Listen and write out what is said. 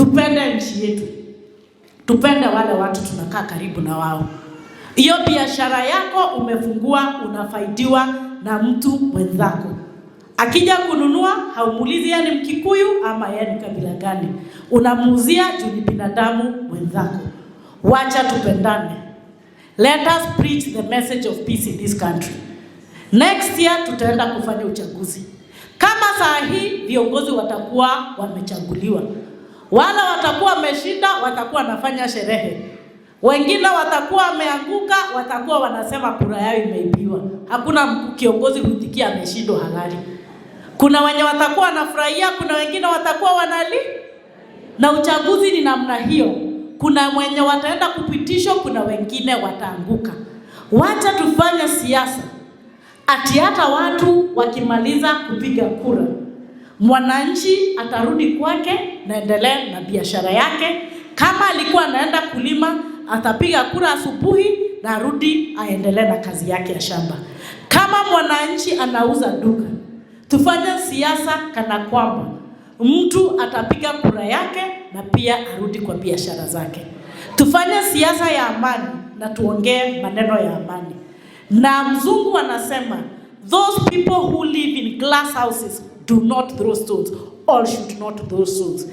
Tupende nchi yetu, tupende wale watu tunakaa karibu na wao. Hiyo biashara yako umefungua, unafaidiwa na mtu mwenzako. Akija kununua haumuulizi yeye ni Mkikuyu ama yeye ni kabila gani, unamuuzia juu ni binadamu mwenzako. Wacha tupendane. Let us preach the message of peace in this country. Next year tutaenda kufanya uchaguzi. Kama saa hii viongozi watakuwa wamechaguliwa, wala watakuwa wameshinda, watakuwa wanafanya sherehe, wengine watakuwa wameanguka, watakuwa wanasema kura yao imeibiwa. Hakuna kiongozi huitikia ameshindwa halali. Kuna wenye watakuwa wanafurahia, kuna wengine watakuwa wanali. Na uchaguzi ni namna hiyo. Kuna wenye wataenda kupitishwa, kuna wengine wataanguka. Wacha tufanye siasa ati hata watu wakimaliza kupiga kura, mwananchi atarudi kwake na endelee na biashara yake. Kama alikuwa anaenda kulima, atapiga kura asubuhi na arudi aendelee na kazi yake ya shamba. Kama mwananchi anauza duka, tufanye siasa kana kwamba mtu atapiga kura yake na pia arudi kwa biashara zake. Tufanye siasa ya amani na tuongee maneno ya amani. Na mzungu anasema, "Those people who live in glass houses do not throw stones or should not throw stones."